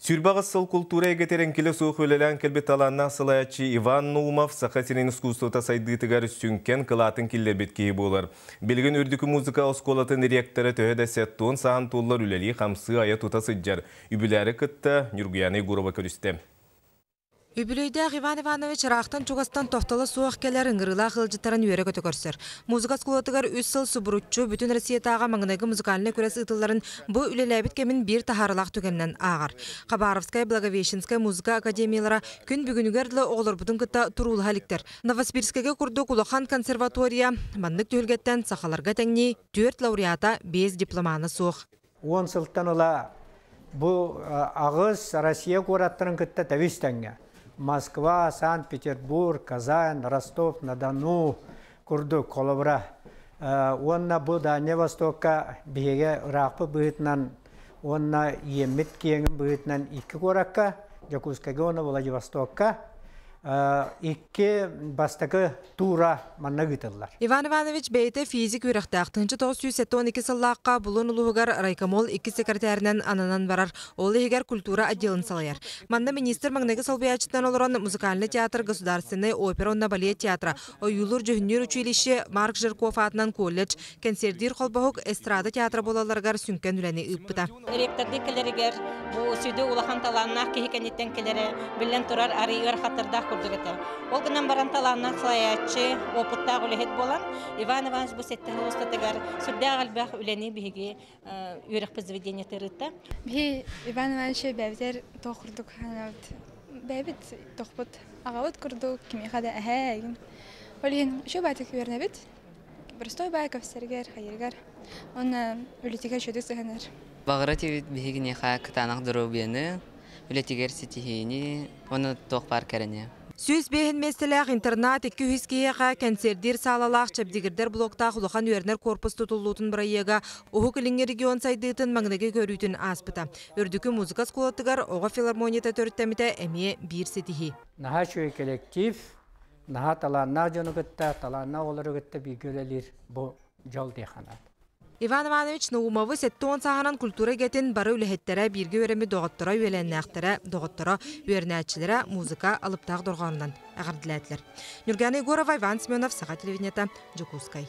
28 сыл култуура эйгэтигэр эҥкилэ суох үлэлээн кэлбит талааннаах салайааччы Иван Наумов Саха сирин искусствота сайдыытыгар сүҥкэн кылаатын киллэрбит киһи буолар. Билигин Үрдүкү музыка оскуолатын ректора төһө да сэттион сааһын туоллар үлэлии-хамсыы айа-тута сылдьар. Үбүлээри кытта Ньургуйаана Егорова көрүстэ. Үбүлүөйдээх Иван Иванович ыраахтан-чугастан тохтоло суох кэлэр ыҥырыылаах ыалдьыттарын үөрэ-көтө көрсөр. Музыка оскуолатыгар үс сыл субуруччу бүтүн Россиятааҕы маҥнайгы музыкальнай күрэс ыытылларын бу үлэлээбит кэмин биир таһаарыылаах түгэнинэн ааҕар. Хабаровскай, Благовещенскай музыка академиялара күн бүгүнүгэр дылы оҕолорбутун кытта туруулаһа иликтэр. Новосибирскайга курдук улахан консерватория маннык түһүлгэттэн сахаларга тэҥнии түөрт лауреата, биэс дипломана суох. 10 сылтан ыла бу аҕыс Россия куораттарын кытта тэбис тэҥҥэ Москва, Санкт-Петербург, Казань, Ростов-на-Дону курдук холобура уонна бу Дальний Востокка биһиги ыраахпыт быһыытынан уонна иэммит киэҥин быһыытынан икки куоракка Дьокуускайга уонна Владивостокка икки бастакы туура манна ыытыллар. Иван Иванович бэйэтэ физик үөрэхтээх. 1972 сыллаахха Булун улууһугар райкомол иккис секретарынан ананан барар, ол иһигэр культура отделын салайар. Манна министр маҥнайгы солбуйааччытынан олорон музыкальный театр, государственнай опера уонна балет театра, ойуулуур-дьүһүннүүр училище, Марк Жирков аатынан колледж, кэнсиэрдиир холбоһук, эстрада театра буолалларыгар сүҥкэн үлэни ыыппыта. Ректордыы кэлэригэр бу сүдү улахан талааннаах киһи кэнниттэн кэлэрэ биллэн турар арый ыарахаттардаах курдук этэ. Ол гынан баран талааннаах салайааччы, уопуттаах үлэһит буолан Иван Иванович бу сэттэ сыл устатыгар сүрдээх элбэх үлэни биһиги үөрэхпит заведениетыгар ыытта. Биһи Иван Иванович бэйэбитигэр туох курдук санаабыт бэйэбит тохпут аҕабыт курдук кимиэхэ да эһээ игин. Ол иһин үчүгэй баайтык үөрэнэбит. Простой баай кэпсэригэр, хайырыгар уонна үлэтигэр үчүгэйдик сыһанар. Баҕара этибит биһигиниэхэ кытаанах доруобуйаны, үлэтигэр ситиһиини уонна туох баар кэрэни. 105 миэстэлээх интернат икки үһүс киһиэхэ кэнсиэрдиир саалалаах чэбдигирдэр блоктаах улахан үөрэнэр корпус тутуллуутун бырайыага Уһук Илиҥҥи регион сайдыытын маҥнайгы көрүүтүн ааспыта. Үрдүкү музыка оскуолатыгар оҕо филармонията төрүттэммитэ эмиэ биир ситиһии. Наһаа үчүгэй коллектив, наһаа талааннаах дьону кытта, талааннаах оҕолору кытта бииргэ үлэлиир бу дьол диэххэ наада. Иван Иванович Наумовы 70 сааһынан культура эйгэтин бары үлэһиттэрэ, бииргэ үөрэммит доҕотторо, үөлээннээхтэрэ, доҕотторо, үөрэнээччилэрэ музыка алыптаах дорҕоонунан эҕэрдэлээтилэр. Ньургуяна Егорова, Иван Семенов, Саха телевидениета, Дьокуускай.